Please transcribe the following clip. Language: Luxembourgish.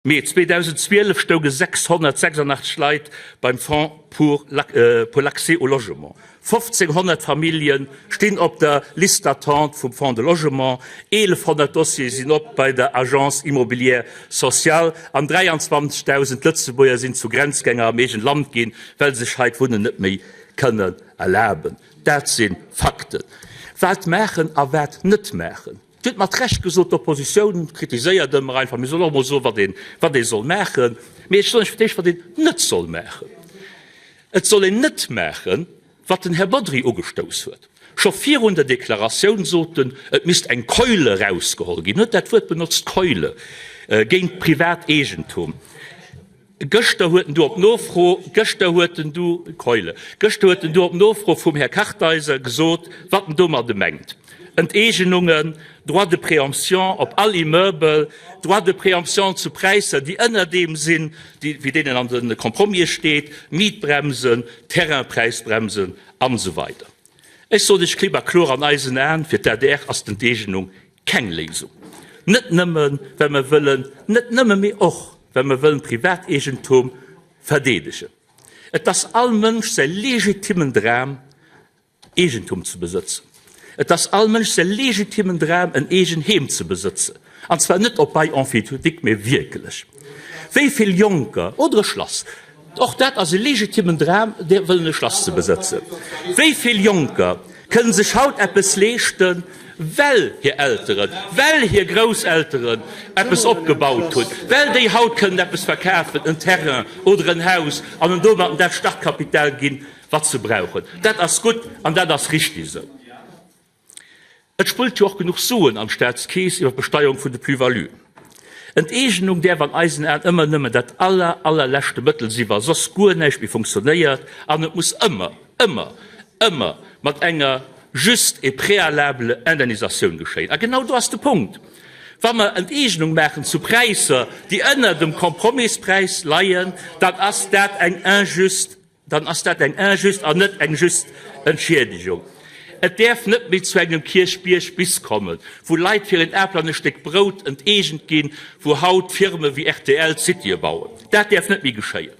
Mee 2012 stounge 686 Leit beim Fonds pour l'accès au logement. 1.500 Famillje stinn op der Liste d'attente vum Fonds de logement, 1.100 Dossiere sinn op bei der Agence immobilière sociale an 23.000 Lëtzebuerger sinn zu Grenzgänger am eegene Land ginn, well se sech hei d'Wunnen net méi kënnen erlaben. Dat si Fakten. Wat maachen a wat net maachen. Dir hutt mat Recht gesot, d'Oppositioun kritiséiert ëmmer einfach, mir sollen och emol soen, wat een, wat ee soll maachen. Mee ech soen lech fir d'éischt, wat een net soll maachen. Et soll een net maachen, wat den Här Bodry ugestouss huet. Scho virun der Deklaratioun sot en, et misst eng Keule erausgeholl ginn. En huet dat Wuert benotzt, Keule, géint d'Privateegentum. Gëschter huet en du op Nofro, gëschter huet en du, Keule, gëschter huet en du op Nofro vum Här Kartheiser gesot, wat en domadde mengt, Enteegenungen, Droit de préemption op all Immeuble, Droit de préemption zu Präisser, déi ënner deem sinn, déi, wéi deenen an de Compromise steet, Mietbremsen, Terrainpräisbremsen an esou weider. Ech soen lech klipp a kloer, an eisen Aen, fir d'ADR ass d'Enteegenung Keng Léisung. Net nëmmen, well mer wëllen, net nëmmen, mee och, well mer wëllen Privateegentum verdeedegen. Et ass all Mënsch säi legitimmen Dram, Eegentum ze besëtzen. Et ass all Mënsch säi legitimmen Dram, en eegen Heem ze besëtzen. An zwar net op Bail emphytéotique, mee wierklech. Wéi vill Jonker, oder e Schlass, Och dat ass e legitimmen Dram, dee wëllen e Schlass ze besëtzen. Wéi vill Jonker kënnen sech haut eppes leeschten, well hir Elteren, well hir Grousselteren eppes opgebaut hunn, well déi haut kënnen eppes verkafen, en Terrain oder en Haus, an en domatten dat Startkapital ginn, wat se brauchen. Dat ass gutt an dat ass richtig esou. Et spullt jo och genuch Suen an d'Staatskeess iwwer d'Besteierung vun de Plus-valuen. Enteegenung däerf an eisen Aen ëmmer nëmmen dat aller, allerleschte Mëttel si wa soss guer näischt méi funktionéiert an et muss ëmmer, ëmmer, ëmmer mat enger juste et préalable Indemnisatioun geschéien. A genau do ass de Punkt, Wa mer Enteegenung maachen zu Präisser, déi ënner dem Kompromisspräis leien, dann ass dat eng injuste Dann ass dat eng injuste an net eng just Entschiedegung. Et däerf net méi zu engem Kierchbierg bis kommen, wou Leit fir een Apel an e Stéck Brout enteegent ginn, wou haut Firme wéi rtl Citye bauen. Dat däerf net méi geschéien.